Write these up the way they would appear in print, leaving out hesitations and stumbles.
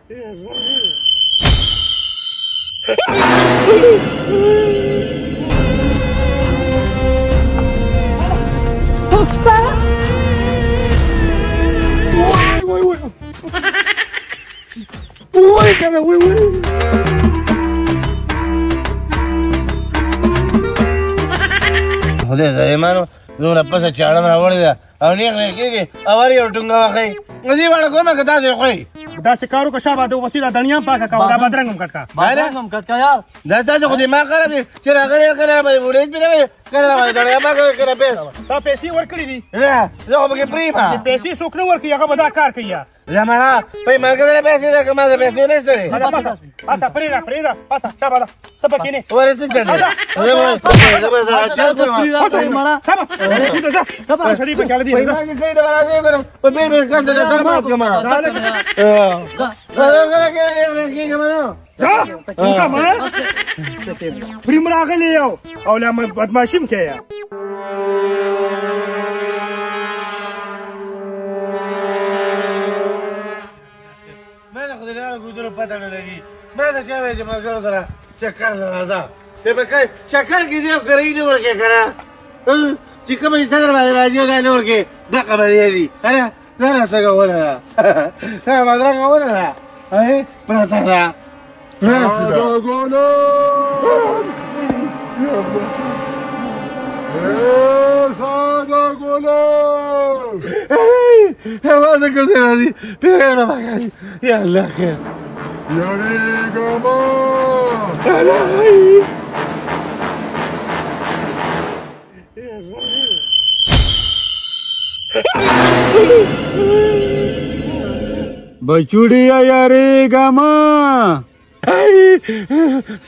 څوک شته؟ وای وای وای کنه وای وای. خدای ظالمانو دومره پسه چاړه مې راوړې ده او نېغ نېغ کېږي او هر یو ټونګه وخی. زه واړه کومه که تاسو یې خورئ؟ داسې کار وکړه شابه، د وسې دا دڼیا هم پاکه کړه، دا بادرنګ هم کټ کړه. بادرنګ هم کټ کړه یار. دا ستاسو خو دماغ خراب دی چې راغلی کله راباندې بوډۍ پیروي، کله راباندې دڼیا پاکه کوي، کله پیسې. تا پیسې ورکړې دي؟ نه، زه خو پکې پرې یم. چې پیسې څوک نه ورکوي هغه به دا کار کوي. زما په ملګری پیسې ده که ما ته پیسې نشته دی؟ پاسه پرېږده پرېږده، پاسه شابه، ده ته پکې نه ولې څه چل دی؟ زه به سره چل کړم. شریف پکې دی. په ما کې کړی د راځي کړم په بیر بیر کس د سر مات کړم. پریم راغلی یو او لا بدماشي هم کوي. ګودرو پته نه لګي. ما ته چا وایي چې ملګرو سره چکر له راځه، دی به چکر کې دی او کرایي نه ورکوې که نه، چې کومه حصه در باندې راځي او دا نه ورکوې، دقه به دې دي. هله دا را څنګه ونه ده؟ دا بدرنګه ونه ده پرته ده. ساده ګلان ما ته کوم ځای راځي پیغام نه پکار. یا الله خیر. یریږه مه. بچوړیه یریږه مه.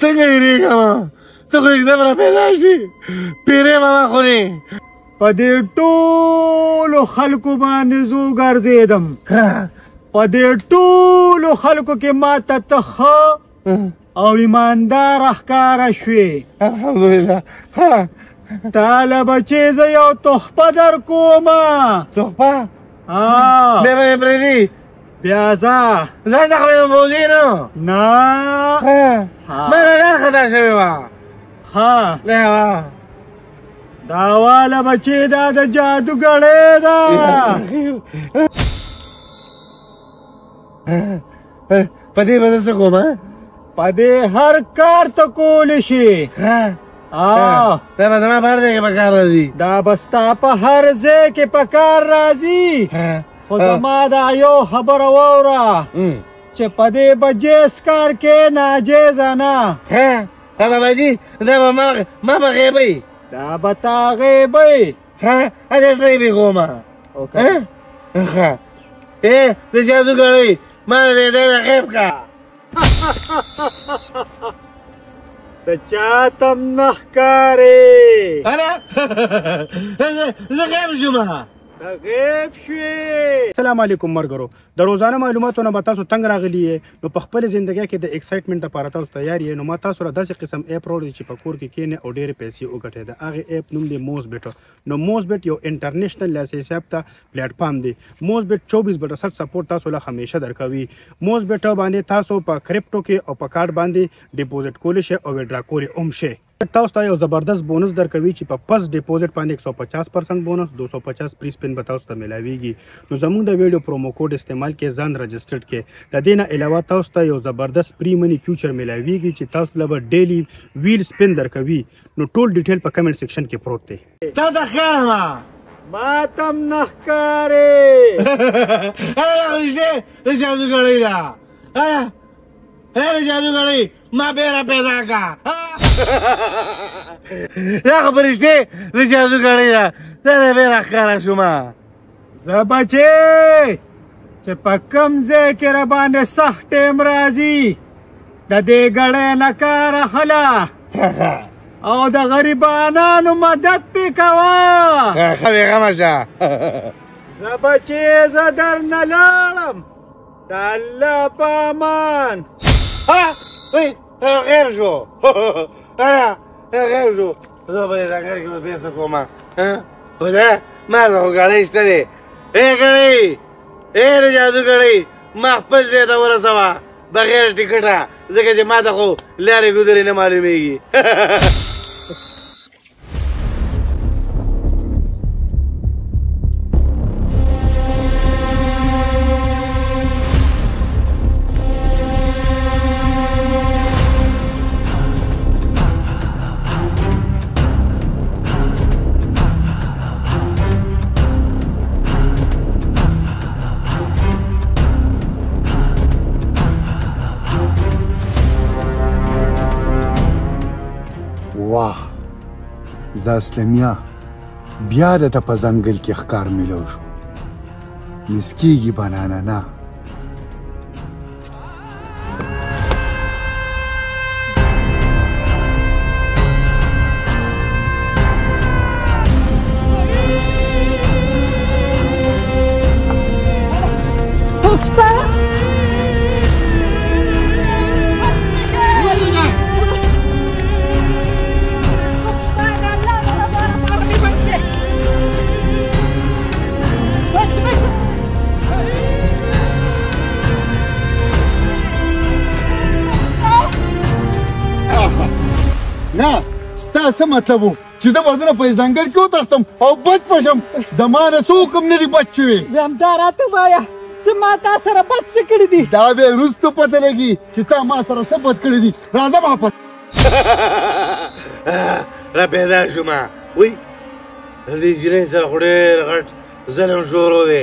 څنګه یریږه مه؟ ته خو یکدم را پیدا شوې، پیرې به ما خورې. په دې ټولو خلکو باندې زه وګرځېدم، په دې ټولو خلکو کې ما ته ته ښه او ایمانداره ښکاره شوې. الحمدلله. تا له به چې زه یو تحفه در کومه. تحفه؟ بیا به مې پرېږدي؟ بیا ځه. ځه ځه، خو مې بوځي نو. نه، ما نه لار خطا شوې وه. ها نه، دا واله بچې، دا د جادو ګړۍ ده. په دې به زه څه کوم؟ په دې هر کار ته کولی شي. دا به زما په هر ځای کې په کار راځي؟ دا به ستا په هر ځای کې په کار راځي، خو زما دا یو خبره واوره چې په دې به جیز کار کې ناجیزه نه. دا باباجي، دا به ما به غیبوي؟ دا به تا غیبوي. ښه، هسې ټری پرې کومه. ښه، د جادو ګړۍ ما دې دی غیب کړه. د چا تم نه ښکارې. هله زه غیب شوم. ته غیب شوې. السلام علیکم مرګرو، د روزانه معلوماتو نه به تاسو تنګ راغلي یې، نو په خپلې زندګۍ کې د ایکسایټمنټ لپاره تاسو تیار یې، نو ما تاسو له داسې قسم اپ راوړی چې په کور کې کښېنئ او ډېرې پیسې وګټئ. د هغې اپ نوم دی موز بیټ. نو موز بیټ یو انټرنیشنل لایسنس یافته پلیټ فارم دی. موز بیټ 24/7 سپورټ تاسو له همیشه درکوي. موز بیټ باندې تاسو په کریپټو کې او په کارت باندې ډیپوزیټ کولی شئ او ویډرا کولی هم شئ. تاسو ته یو زبردست بونس درکوي چې په فرست ډیپوزیټ باندې 150% بونس، 250 پری سپین به تاسو ته ملاویږي. نو زموږ د ویډیو پرومو کوډ استعمال کې ځان رجسټرډ کې. د دې نه علاوه تاسو ته یو زبردست پری منی فیوچر ملاویږي چې تاسو له به ډیلی ویل سپین درکوي. نو ټول ډیټیل په کمنټ سیکشن کې پروت دی. تا ته ښکارم؟ ما ته هم نه ښکارې. هله د جادو ګړۍ ده. هله هله جادو ګړۍ ما بېره پیدا کړه. دا خو فرشتې د جادو ګړۍ ده، دا نه بېره ښکاره شوم. زه بچې چې په کوم ځای کې راباندې سخت ټایم راځي، د دې ګړۍ نه کار اخله او د غریبانانو مدد پې کوه. ښه، بېغمه شه. زه بچې زه درنه لاړم، د الله په امان. غیب شو. غیب شو. زه په دې ځنګل کې به بیا څه کوم؟ خدای ما ته خو ګړۍ شته دی. ای ګړۍ، ای د جادو ګړۍ، ما خپل ځای ته ورسوه. بغیر ټکټه، ځکه چې ما ته خو لارې ګودرې نه معلومېږي. واه زه اسلمیا بیا درته په ځنګل کې ښکار میلو شو. مس کېږي بنانه نه. څوک شته؟ نه ستا څه مطلب و چې زه به دونه په ځنګل کې وتښتم او بچ به شم؟ زما نه څوک هم نه دي بچ شوي. بیا همدا راته ووایه چې ما تا سره بد څه کړي دي. دا بیا وروسته پته لګي چې تا ما سره څه بد کړي دي. راځه واپس. را پیدا شوم. وی د دې نجلۍ سره خو ډېر غټ ظلم شروع دی.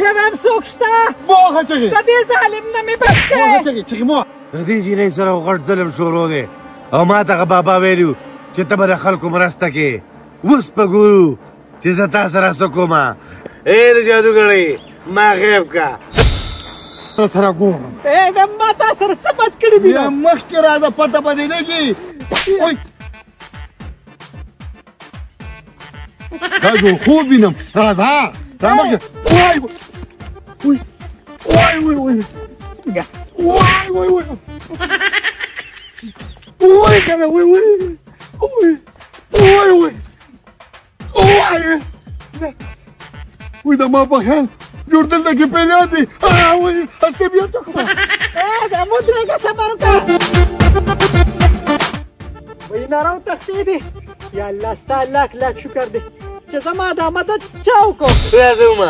یو هم څوک شته؟ ووهه چغې. د دې ظالم نه مې بچ کړې. ووهه چغې، چغې مو. د دې نجلۍ سره خو غټ ظلم شروع دی او ما ته هغه بابا ویلي چې ته به د خلکو مرسته کې. اوس به ګورو چې زه تا سره څه کوم. ای د جادوګړۍ ما غیب که. سره ګورم. ای ما تا سره څه بد کړي دي؟ بیا مخکې راځه پته به دې لګي. وای دا جوړ خوب وینم. راځه را مخکې. وای وای وای وای وای وای وای وای وای کنه وای وای وای وای وای وای وای دا ما په خیال جوړ دلته کې پیریان دي. وای هسې بیا تښته. دا مودرېږه صبر وکړه. وای نه راوتښتېدې. یا الله ستا لاک لاک شکر دی چې زما دا مدد چا وکړو. راځم.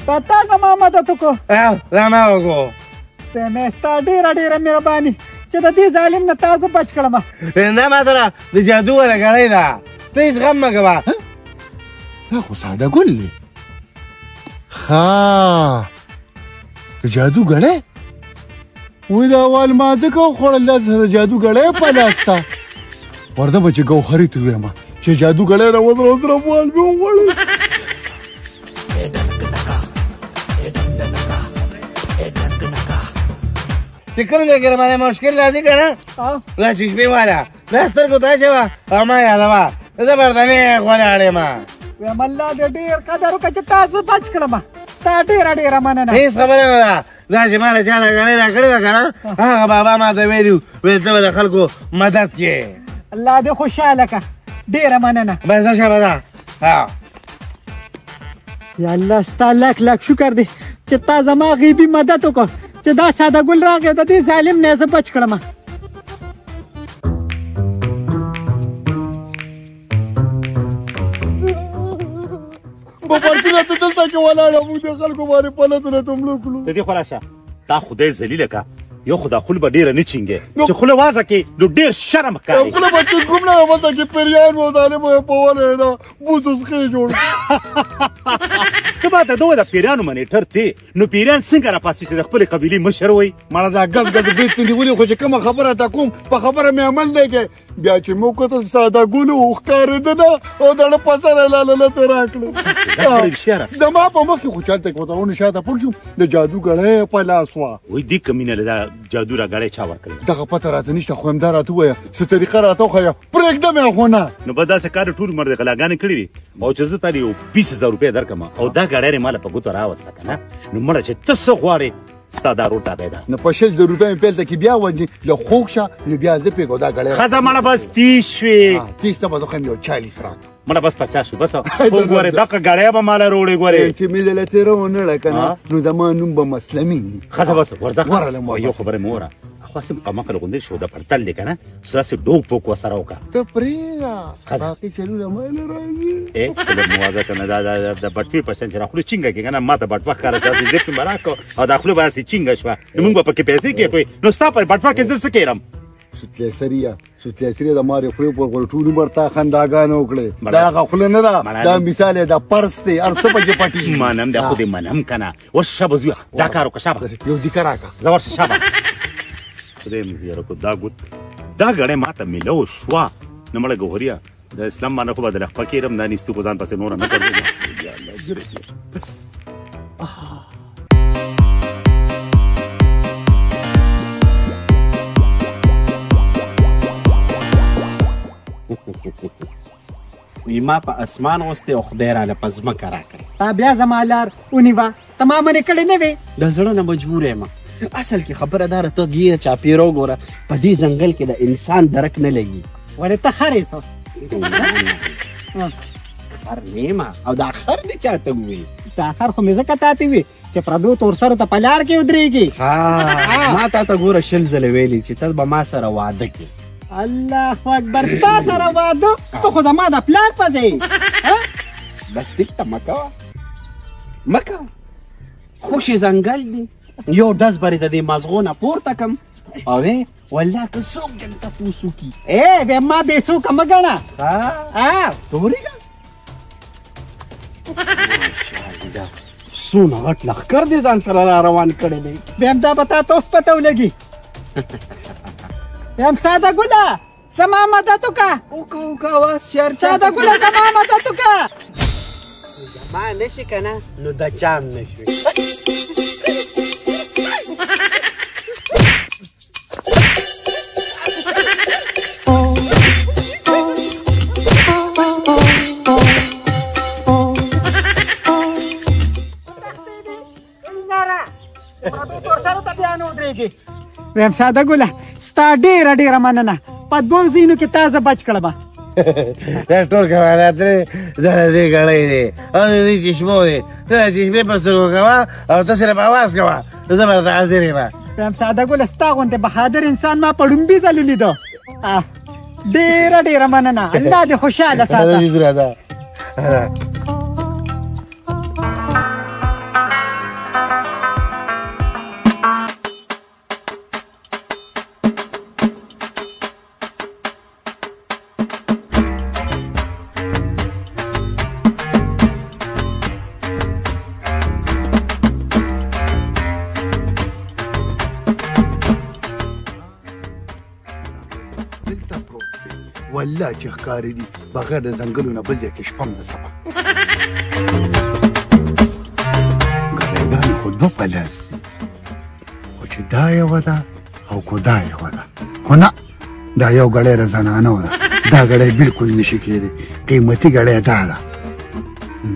تا تا زما مدد وکړو. دا ما وکړو. مې ستا ډېره ډېره مهرباني چې د دې ظالم نه تا زه بچ کړم. نه ما سره د جادو واله ګړۍ ده، ته هېڅ غم مه کوه. دا خو ساده ګل دی. ښه د جادو ګړۍ؟ وای دا وال ما ځکه وخوړل، دا سره جادو ګړۍ په لاس ته. ورته به چې ګوهري ته ووایم چې جادو ګړۍ راوځره سره وال مې وخوړل. چې کوم ځای کې راباندې مشکل راځي که نه، دا چشمې واله دا سترګو ته اچوه او ما یادوه، زه به ورته نېغ ولاړ یم. وایم الله دې ډېر قدر وکړه چې تا زه بچ کړم. ستا ډېره ډېره مننه. هېڅ خبره نه ده. دا چې ما له چا نه ګړۍ راکړې ده که نه، هغه بابا ما ته ویلي وو، ویل ته به د خلکو مدد کې. الله دې خوشحاله کړه، ډېره مننه. بس ښه به ده. یا الله ستا لاک لاک شکر دی چې تا زما غیبي مدد وکړ چې دا ساده ګل راغی د دې ظالم نه یې زه بچ کړم. ببرکونه ته دلته کې ولاړ یې، موږ د خلکو باندې پلتونه ته مړه کړو. د دې خو راشه تا خدای ذلیله که، یو خو دا خوله به ډېره نه چینګې، چې خوله وازه کړې نو ډېر شرم ښکاري. خوله به چینګوم نه، دلته کې پیریان وو، ظالم یې په ونه ده بوسو څخې جوړ. ته ما ته دوه د پیریانو منیټر دی، نو پیریان څنګه راپاڅي چې د خپلې قبیلې مشر وي؟ مړه دا ګز ګز بیت نیولي، خو چې کومه خبره ته کوم په خبره مې عمل دی کوي. بیا چې مې وکتل ساده ګل و ښکارېده نه، او دړه په سر یې لاله ته راکړه. زما په مخ کې خو چلته کې ورته ونې شاته پټ شوم، د جادو ګړۍ یې په لاس وه. وایي دې کمینه له دا جادو را ګړۍ چا ورکړې؟ دغه پته راته نشته، خو همدا راته ووایه څه طریقه راته وښیه، پرېږده مې خو نه. نو بس داسې کار ټول عمر دې غلاګانې کړې دي، او چې زه تا له یو 20,000 روپۍ درکړم او دا ګړۍ یې ما له په ګوتو راوسته که نه، نو مړه چې ته څه غواړې ستا دا روټ تابع ده. نو په 20,000 روپۍ مې پیل ته کې بیا وژني، له خوږ شه نو بیا زه پرېږدم دا ګړۍ. ښځه مړه بس تیز شوې. تیز ته به زه ښیم یو 40 راکړه. مړه بس پچا شو بس وګوره دغه ګړی به ماله روړې ګورې چې مې دله تېره ونه کړه که نه نو زما نوم به مسلمین وي. ښځه بس ورځه ورغلم. یو خبره مې وره خو هسې قمقل غوندې شو د پرتل دی که نه ستاسې ډوب پوک ورسره وکړه. ته پرېږده باقي چلونه ما له راځي. ای لږ موازه که نه دا د بټوې په شان چې را خوله چینګه کړې که نه ما ته بټوه ښکاره شوه هسې زپ مې به راکړو او دا خوله به هسې چینګه شوه نو موږ به پکې پیسې کېښوې نو ستا په بټوه کې زه څه کېرم؟ سوتلی سریه سوتلی سریه د مارې خولې پر غوړ ټول عمر تا خنداګانې وکړې. دا هغه خوله نه ده، دا مثال یې د پرس دی، هر څه پکې پټېږي. منم دا خو دې منم که نه. ورشه شابه زویه دا کار وکړه شابه. یو دیکه راکړه. زه ورشه شابه. خدای مې یاره کو دا ګوت دا ګړی ما ته میلو شوه نو مړه ګوهریه د اسلام باندې خو به د لخپه کېرم دا نیستي خو ځان پسې نوره نه ګرځوم. وی ما په اسمان غوستې او خدای راله په ځمکه راکړې. تا بیا زما لار ونیوه، ته ما منې کړې نه وې. د زړه نه مجبور یم. اصل کې خبره دا ده ته ږیره چاپېره وګوره، په دې ځنګل کې د انسان درک نه لګي. ولې ته خر یې څه؟ خر نه یم. او دا خر دې چاته وویل؟ دا خر خو مې ځکه تاته وي چې پردو تور سرو ته په لار کې ودرېږي. ما تا ته ګوره 20 ځله ویلي چې ته به ما سره واده کې. الله اکبر، تا سره واده؟ ته خو زما د پلار په ځای. بس ټیک ته مه کوه مه کوه، خوشې ځنګل دی، یو ډز به د دې مازغو نه پورته کم او والله که څوک دې تپوس وکړي. ای بیا ما بې څوکه مه ګڼه. ته ورېږه څونه غټ لښکر دې ځان سره را روان کړی دی. بیا هم دا به تا ته اوس پته ولګي. یم ساده ګله زما مدد وکړه. وکړه وکړه واس یار. ساده ګله زما مدد وکړه. ما نه شي که نه نو د چا هم نه شوې. ویم ساده ګله ستا ډېره ډېره مننه، په دوو ځایونو کې تا زه بچ کړم. دا ټول کمالات دی، دا د دې ګړۍ دی او د دې چشمو دی. ته د چشمې په سترګو کوه او ته صرف اواز کوه، زه به درته حاضر یم. ویم ساده ګله ستا غوندې بهادر انسان ما په ړومبي ځل ولیدو. ډېره ډېره مننه، الله دې خوشحاله ساته. والله چې ښکاري دي بغیر د ځنګلو نه بل ځای کې شپه هم د سبا. ګړیګانې خو دوه په لاس دي، خو چې دا یوه ده او که دا یوه ده، خو نه دا یو ګړی د زنانو ده، دا ګړی بلکل نشي کېدی. قیمتي ګړی دا ده،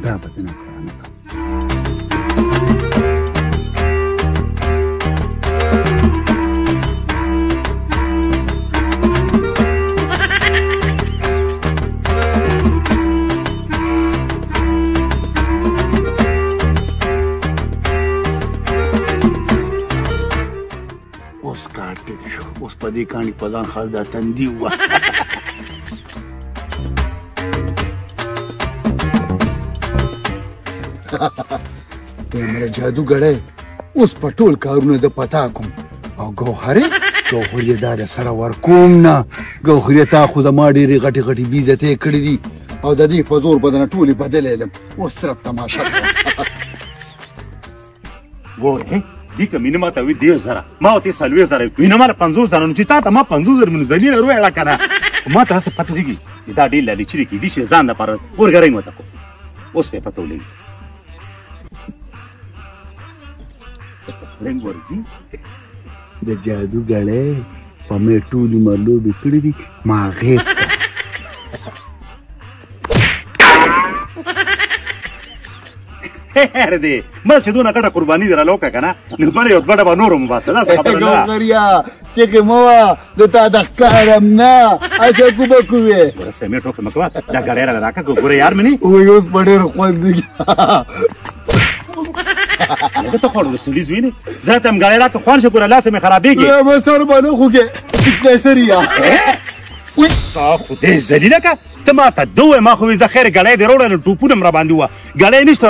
دا به دې نه کړه. اوس په دې کاڼي په ځان خال دا تندي ووهه. مړه جادو ګړی اوس په ټول کارونه زه پتا کوم. او ګوهرې ګوهرې دا د سره ورکوم نه. ګوهرې تا خو زما ډېرې غټې غټې بېعزتۍ کړې دي او د دې په زور به درنه ټولې بدلې لم. اوس صرف تماشه کوم. ګورې دې کمینه ما ته وی 30,000، ما ورته 40,000 وینه ما له 50,000، نو چې تا ته ما 50,000 منو ذلیل وروړه که نه ما ته هسې پته لګي چې دا ډېر لالچي دی، کېدای شي ځان دپاره اورګری مې ورته کوم. اوس به یې پته ولګي. رنګ ورځي د جادو ګړی په مې ټول عمر لوبې کړې دي، ما غېږ ته. خیر دی مړه چې دونه غټه قرباني دې راله وکړه که نه نو بله یو دوه ډبه نور هم وباسه، داسې خبره نه ده. ګوهریا چیغې مه وه، د تا د ښکارم نه هسې کوبه کوې. ګوره سمې ټوکې مه کوه، دا ګړی راله راکړه، ګوره یار مې نه. وایي اوس په ډېر خوند وي. لکه ته خوړو سړي زوی نه، زه ته هم ګړی راکړه، خوان شه، ګوره لاس مې خرابېږي. ما سر به نه خوږې سریا. تا خدای ذلیله که، ته ما ته ده ووایې، ما خو وایي زه خیر ګړی دې راوړی، نو ټوپونه هم راباندې ووه، ګړی نشته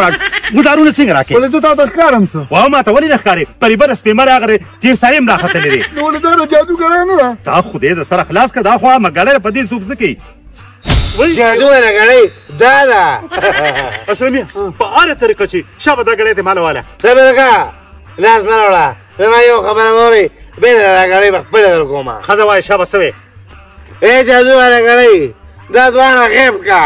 ګوزارونه څنګه راکوې؟ ولې زه تا ته ښکارم څه؟ واه ما ته ولې نه ښکارې؟ پرې بله سپېمه راغلې، تېر سړی هم راختلی دی. نو ولې دا د جادو ګړی نه ده؟ تا خدای د سره خلاص کړه، دا خو هغه ګړی په دې څوک څه کوي؟ جادو والا ګړی دا ده. اسلمي په هره طریقه چې شابه دا ګړی دې ماله واله. صبر وکړه، لاس مه راوړه، زما یو خبره واورئ، بېله دا ګړی به خپله در کومه. ښځه وایه شابه څه وایې؟ ای جادو والا ګړی دا دواړه غیب کړه.